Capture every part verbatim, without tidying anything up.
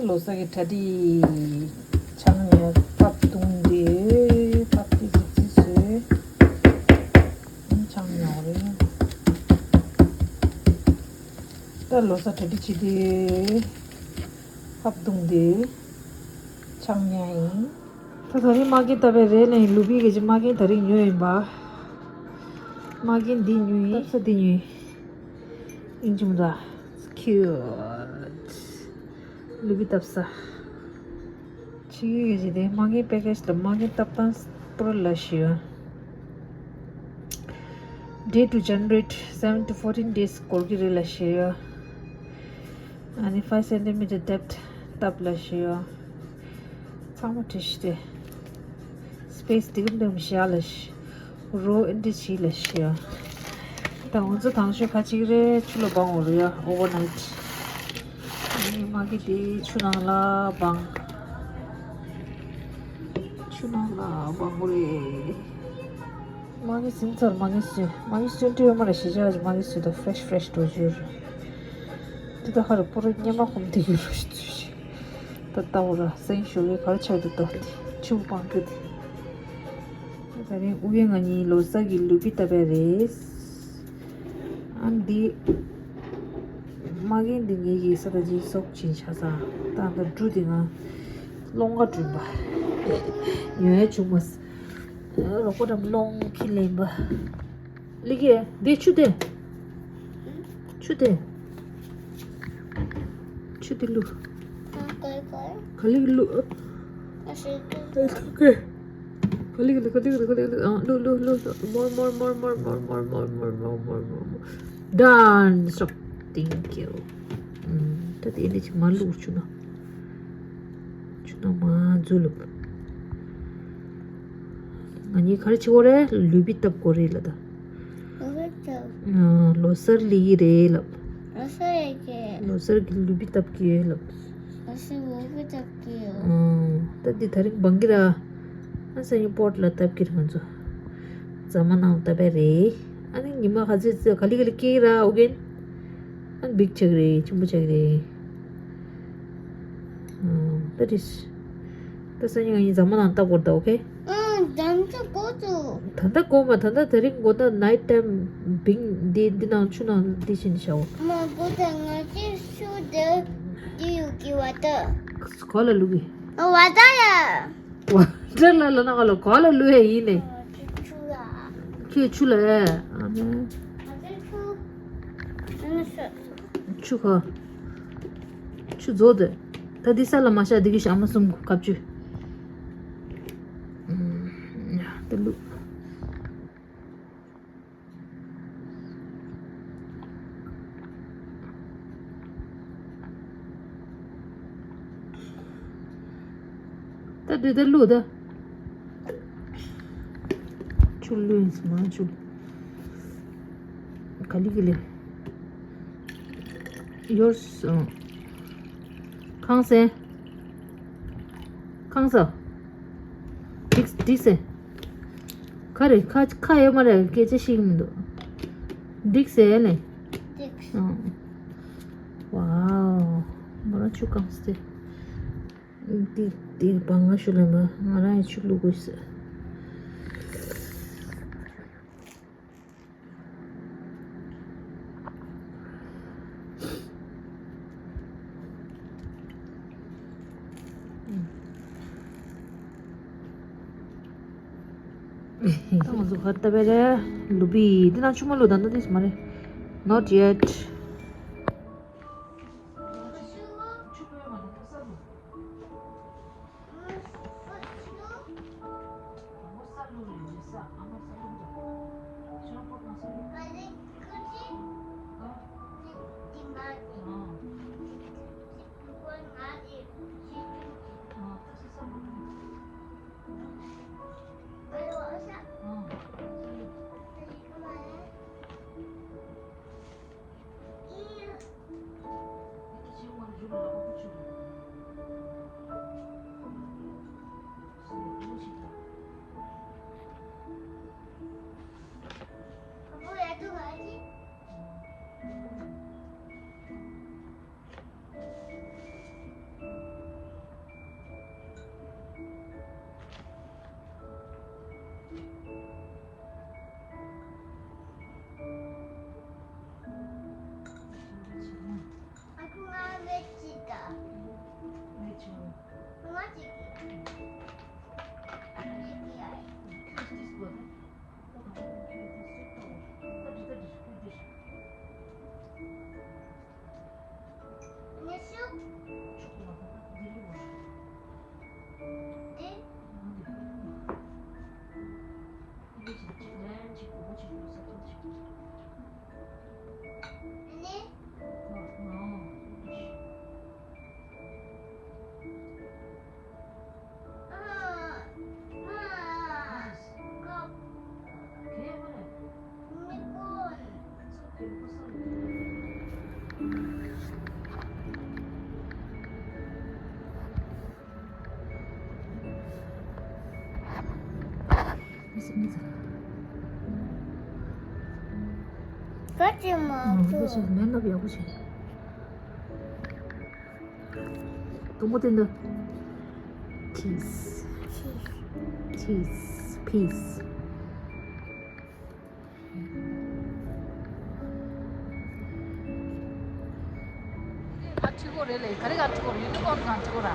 ལོ་གསར་གྱི་གྲ་སྒྲིག་ཆང་ཉོས། ཕབ་བཏུང་སྟེ་ཕབ་སྟེ་ཙི་ཙི་བཟོས། ཆང་ཉོ་རེད། ད་ལོ་གསར་གྲ་སྒྲིག་བྱེད་དུས་ཕབ་བཏུང་སྟེ་ཆང་ཉོ་ཡིན། ད་ད་རིང་མ་གིན་བཏབ་པའི་རེད་ལ་ཡིན། ལུ་བི་གི་ཅི་མ་གིན་ད་རིང་ཉོས་ཡིན་པ། མ་གིན་འདི་ཉོས་ཡིན། བཏབ་ས་འདི་ཉོས་ཡིན། ཨིན་ཅི་མོ་ད། ཁིའུཊ། ལུ་བི་བཏབ་ས། ཕྱི་གི་གི་ཅི་དེ་མ་གིན་པེ་ཀེ་ཇི་ལ་མ་གིན་བཏབ་སྟངས་པུ་ར་ལ་ཤི་ཡོད། Day to generate seven to fourteen days འགོར་གི་རེད་ལ་ཤི་ཡོད། ཨ་ནི་five centimeter depth བཏབ་ལ་ཤི་ཡོད། ཚང་མ་བྲིས་ཏེ། སྤེས་སི་དེ་གམ་དེ་གམ་བཞག་ལ་ཤི། རོ་ཨེ་འདྲ་བྱིས་ལ་ཤི་ཡོད། ད་ང་ཚོ་དང་ཤོས་ཁ་ཅིག་རེ་ཆུ་ལ་སྦང་འོ་རུ་ཡ་ཨོ་ཝར་ནའིཊ། ཨ་ནི་མ་གི་དེ་ཆུ་ནང་ལ་སྦང་། ཆུ་ནང་ལ་སྦང་འོ་རེད། མ་གི་ཟིན་ཚར། མ་གི་སུས། མ་གི་སུས་འདྲི་ཡོད་མ་རེད། ཞི་ཅག་ཅིག་མ་གི་སུས་ད་ཕེ་རེཤ་ཕེ་རེཤ་འགྲོ་རྒྱུ་རེད། འདི་ད་ཧ་རུ་པོ་རུ་སྙེ་མ་ཁོམ་དེ་གི་རུ་ཞིག་ཚུལ་ཞིག་ད་ལྟ་བུ་ར་སེང་ཞོ་གི་གར་ཆག་དུ་ཏོ་དེ་ཆུ་སྤང་རྒྱུ་དེ། ད་རིང་ཨུ་ཡེ་ང་གཉིས་ལོ་གསར་གྱི་ལུ་བི་བཏབ་པ་རེད། ཨ་འདི་མ་གིན་འདི་ངེད་ཀྱི་ས་ད་ཅིག་སོག་ཅིག་ཆ་ས་ད་ད་འབྲུ་དེ་ང་སློང་ག་བསྐྲུན་པ་ཉོ་ཡ་བྱུང་མ་སོང་། རོགས་པ་རམ་སློང་ཁྱི་ལེན་པ། ལི་ཀེ་འདི་ཆུ་དེ། ཆུ་དེ། ཆུ་དེ་བླུགས། ག་ལེར་བླུགས། ཨེ་ཐུག་གེ། ག་ལེར་ག་ལེར་ག་ལེར་ག་ལེར་ཨ་བླུགས་བླུགས་བླུགས། More, more, more, more, more, more, more, more, more, more, more, more, more, more. Done. Stop. Thank you. ཨུམ། ད་དེ་འདི་ཅིག་མ་བླུགས་ཆུ་ན། ཆུ་ན་མ་འཛུལ་ལབ། ང་གཉིས་ག་རེ་བྱེད་དགོས་རེད། ལུས་པི་བཏབ་དགོས་རེད་ལ་ད། ལོ་གསར་བཏབ། ཨ། ལོ་གསར་ལི་ཡི་རེད་ལབ། ལོ་གསར་ཡི་གེ། ལོ་གསར་གྱི་ལུས་པི་བཏབ་ཀྱི་ཡོད་ལབ། ལོ་གསར་ལུས་པི་བཏབ་ཀྱི་ཡོད། ཨ། ད་འདི་ད་རིང་སྦང་གི་ར། ཨ་སང་ཉིན་པོཊ་ལ་བཏབ་ཀྱི་རེད་ང་ཚོ། རྫ་མ་ནང་བཏབ་པ་རེད། ཨ་ནི་ཉི་མ་ག་ཚོད་ཚོད་ག་ལེ་ག་ལེ་སྐྱེ་གི་ར་ཨོ་རྒན། ཨ་ནི་བིག་ཆགས་ཀྱི་རེད། ཆེན་པོ་ཆགས་ཀྱི་རེད། ཨ། ད་རེས། ད་སང་ཉིན་ང་གཉིས་རྫ་མ་ནང་བཏབ་དགོས་རེད་ད། ཨོ་ཁེ། ཨ། ད་ལྟ་དགོས་འདུག་ད་ལྟ་དགོས་མ། ད་ལྟ་དེ་རིང་དགོས་ན་ནའིཊ་ཊའིམ་བིང་འདི་འདི་ནང་ཆུ་ནང་འདི་བྱིན་བཞག་འོ། མ་དགོས་ད། ང་ཚོའི་ཤུ་དེ་འདི་ཡོད་ཀྱི་བ་ད། ག་ལ་བླུགས་གི། བ་ད་ཡ། བ་ད་ལ་ལ་ན་ག་ལ་ག་ལ་བླུགས་ཡ་ཡིན་ནས། ཆུ་ལ། ཁྱོད་ཆུ་ལ་ཡ། ཨ་ནི། ཆུ་ག་ཆུ་རྫོགས་དེ། ད་འདི་ས་ལ་མ་བཞག་འདི་གི་ཞག་མ་གསུམ་ཁ་བཅུ། ཨུམ། ཡ་ད་བླུགས། ད་འདི་ད་བླུགས་ད། ཆུ་བླུགས་ཡིན་སི་མ་ཆུ། ག་ལི་གི་ལི། ཡོར་སོང་། ཁང་སེ། ཁང་ས། འགྲིག་འགྲིག་སེ། ག་རེ་ཁ་ཁ་ཡོད་མ་རེད། སྐད་ཆ་ཤེས་ཀྱི་མི་འདུག་འགྲིག་སེ་ལེ། འགྲིག་ཨང་། ཝའོ། མོ་རང་ཆུ་ཁང་སེ། འདི་འདི་བང་ང་ཞུ་ལེ་མ་ང་རང་ཡང་ཆུ་བླུག་དགོས་སེ། ང་ཚོ་ཧ་ཏ་བེ་རེ་ལུ་བི་འདི་ན་ཆུ་མ་ལུ་ད་ནི་དེ་མ་རེད། Not yet. སེམས་ཚ། ག་ཅི་མ་ཨང་། ཐུབ། ཤེས་མེད་ན་ཡག་པོ་བྱེད། དང་པོ་དེ་འདི། Cheese. Cheese. Peace. ཨ་ཁྲི་གོ་རེད་ལེ། ག་རེ་ག་ཁྲི་གོ་རེད། ཡུ་ནི་ཀོན་གང་ཁྲི་གོ་ར།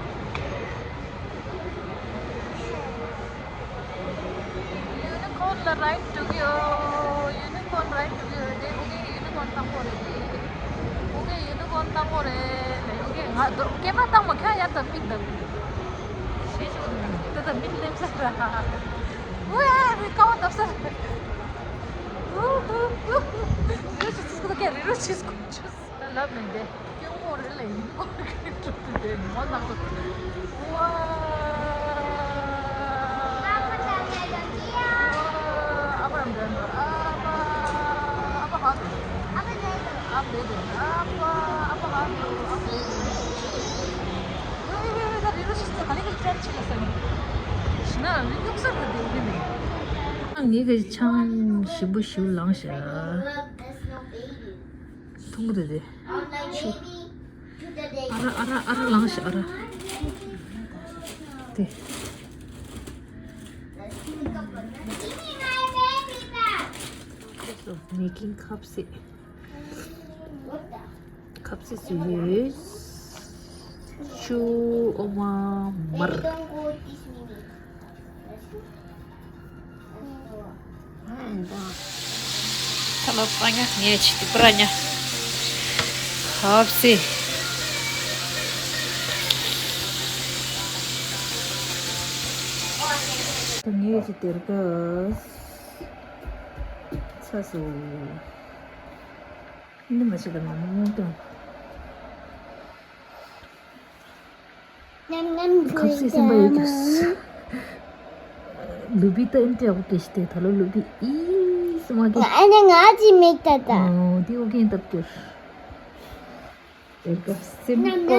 ཡུ་ནི་ཀོན་ལ་རའིཌ་འགྲོ་གི་ཡོད། ཡུ་ནི་ཀོན་རའིཌ་འགྲོ་གི་ཡོད་དེ། ཨོ་ཁེ། ཡུ་ནི་ཀོན་དང་པོ་རེད་དེ། ཨོ་ཁེ། ཡུ་ནི་ཀོན་དང་པོ་རེད་ལེ། ཨོ་ཁེ། ང་དོ་སྐེད་པ་བཏང་མ་ཁ་ཡར་ད་པིག་ད་པིག་ཞེས་ཤོག་ད་ད་མིན་ལེམ་ས་ར། ཨུ་ཡ་རི་ཀའོ་ཏབ་ས། རི་རུ་ཆི་སི་ཀོ་ད་ཀེ་རི་རུ་ཆི་སི་ཀོ་ཆུ་ས་ལབ་མི་འདེ། སྐྱོ་མོ་རེད་ལེ། ཡིན་ཀོ་རེད་ཀྲུག་ཏུ་དེ་མོ་ནག་ཏུ། ཝ། ཨ་པ་རམ་དན་ཨ་པ། ཨ་པ་ཧ་དུ། ཨ་པ་ཧ་དུ། ཨ་པ་ཧ་དུ། ཨ་པ་ཧ་དུ། ངས་གི་ཆང་ཞིམ་པོ་ཞིག་ལངས་ཤག་འཐུང་གི་འདུག་དེ། ཨ་ར་ཨ་ར་ཨ་ར་ལངས་ཤག་ཨ་ར། དེ། Making cup tea. ཁབ་སི་སི་ཡོད། ཆུ། འོ་མ། མར། ཐ་ལ་པ་ཉ་ངས་ཆི་ཏི་པ་ར་ཉ། ཁབ་སི། ངས་ཆི་ཏེར་ག་ཚ་སུ། ནི་མ་ཆེ་ད་མ་མོ་དང་། ཉམས་ཉམས། ཁབ་སི་སེམས་པ་ཡོད་ཀྱི། ལུ་བི་ད་ཨིན་ཏྲེ་ཨོ་ཀེ་ཤི་ཏེ་ད་ལོ་ལུ་བི་ཨི་སི་མ་ཀེ། ཨ་ནི་ང་ཅི་མིག་ད་ད། ཨོ་དེ་ཨོ་ཀེ་ཨིན་ཏབ་ཀྱོར། དེ་ག་སེམས་པ།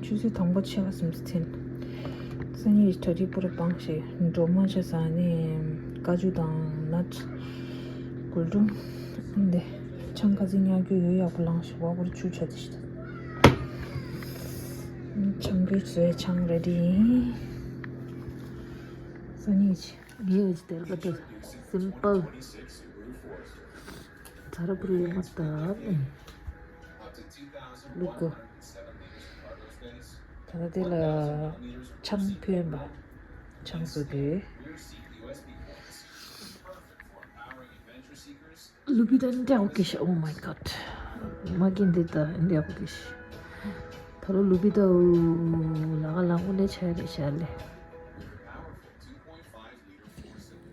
ཆུ་ཚོད་དང་པོ་ཆེ་བ་སུམ་ཚན། སང་ཉིན་གྲ་སྒྲིག་པུ་ར་སྤང་ཞེས་འགྲོ་མ་ཆ་ས་ནི་ཀ་ཅུ་དང་ནཊ། གུལ་ཀྲུམ། འདི་ཆང་ཁ་ཚི་ཉག་རྒྱུ་ཡོད་ཡག་པོ་ལངས་ཤིག་བ་པུ་ར་ཆུ་ཆ་དི་ཤི་ད། ཆང་གི་བཟོས་ཆང་རེ་ཌི་ཡིན། སང་ཉིན་ཆེ། ངའི་འོ་ཅི་དེར་ག་དེར་སིམ་པལ། ད་ར་པུ་རུ་ཡོད་མ་སྟབས། ལུག་གོ། ད་ལྟ་དེ་ལ་ཆང་ཕུལ་ཡིན་པ། ཆང་བཟོ་དེ། ལུ་བི་ད་འདྲ་ཨོ་ཀེ་ཤ། Oh my god. མ་གིན་དེ་ད་འདྲ་ཨོ་ཀེ་ཤ། ད་ལོ་ལུ་བི་ད་ལ་ག་ལ་ངོ་ནས་ཆ་རེ་ཤ་ལེ།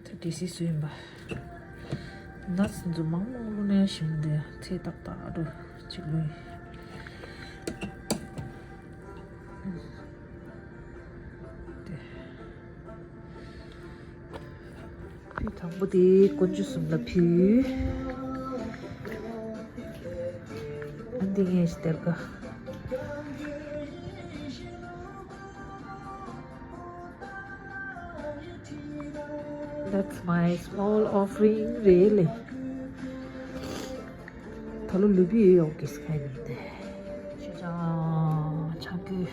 ད་ཏི་སི་སུ་ཡིན་པ། ནས་འཛུ་མང་མང་ལུ་ནས་ཞིམ་དེ་ཚེ་ཏག་ཏག་རུ་གཅིག་ལུས། དེ། ཕི་དང་པོ་དེ་དཀོན་མཆོག་གསུམ་ལ་ཕུལ། ཨ་འདི་ངས་སྟེར་ག That's my small offering, really. ད་ལོ་ལུ་བི་ཡོད་ཀྱི་སྐད་ནི་དེ། ཤ་ཅང་ཆང་ཀུ།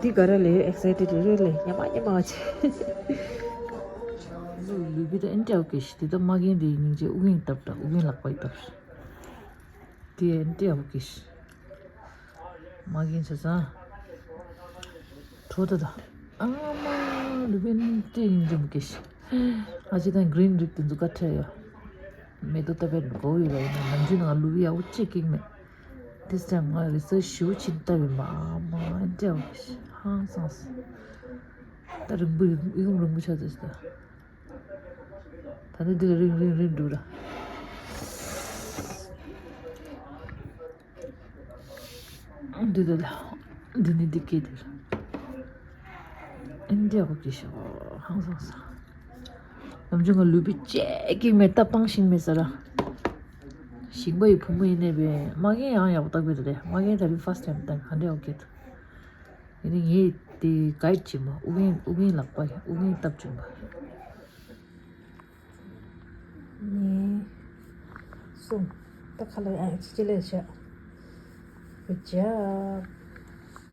འདི་ག་ར་ལས་ཨེག་སའི་ཊེཌ་རེད་ལས་ཉི་མ་ཉི་མ་ཆེ། ལུ་བི་ད་ཨན་ཏྲའོ་ཀེ་ཤི་དེ་ད་མ་གིན་དེ་ཉིན་ཅེ་ཨུ་གིན་བཏབ་ད་ཨུ་གིན་ལག་པ་ཡི་བཏབ། དེ་ཨན་ཏྲའོ་ཀེ་ཤི། མ་གིན་ཆ་ཚང་། གྲོ་ད་ད། ཨ་མ་ལུ་བི་ཨན་ཏྲའོ་ཡིན་འཇོམས་ཀེ་ཤི། ཨ་ཅེ་ད་གྲིན་རིགས་དེ་ཚོ་ག་ཁྲལ་ཡོད། མེ་ཏོག་ལྟ་བུའི་མགོ་ཡོད་ལ་ཡིན་ན་ནམ་རྒྱུན་ང་ལུ་བི་ཡག་པོ་གཅིག་ཀིང་མེད། This time ང་རི་སར་ཆི་ཞིབ་ཕྱིན་ལྟ་བུའི་མ་མ་འདྲ་བ་ཧང་སངས། ད་རིང་པོ་ཡུམ་རིང་པོ་ཆགས་ཚར་ད། ད་ནི་འདི་ལ་རིང་རིང་རིང་འགྲོ་ར། འདི་ལ་འདི་ནི་འདི་སྐད་དེ་ར། ཨིན་ཌི་ཡ་གོ་སྐད་ཤོག་ཧང་སངས་ས། ནམ་རྒྱུན་ང་ལུས་པོ་ཅེ་ཀིང་མེད་སྟབས་བཏང་ཤིང་མེད་ས་ར། ཞིང་པ་ཡི་བུ་མོ་ཡིན་ནས་པས་མ་རྒན་ཡང་ཡག་པོ་བཏགས་པའི་དེ་རེད། མ་རྒན་ད་རིང་first time་བཏགས་ག་འདྲ་ཡོད་ཀྱི་འདུག་ཡིན་ནའི་ངས་དེ་གའིཌ་བྱེད་མ་ཨུ་རྒན་ཨུ་རྒན་ལག་པ་ཨུ་རྒན་སྟབས་བྱུང་བ། ནི་གསུམ། ད་ཁ་ལག་ཨ་ཅི་ཅི་ལས་བྱ། Good job།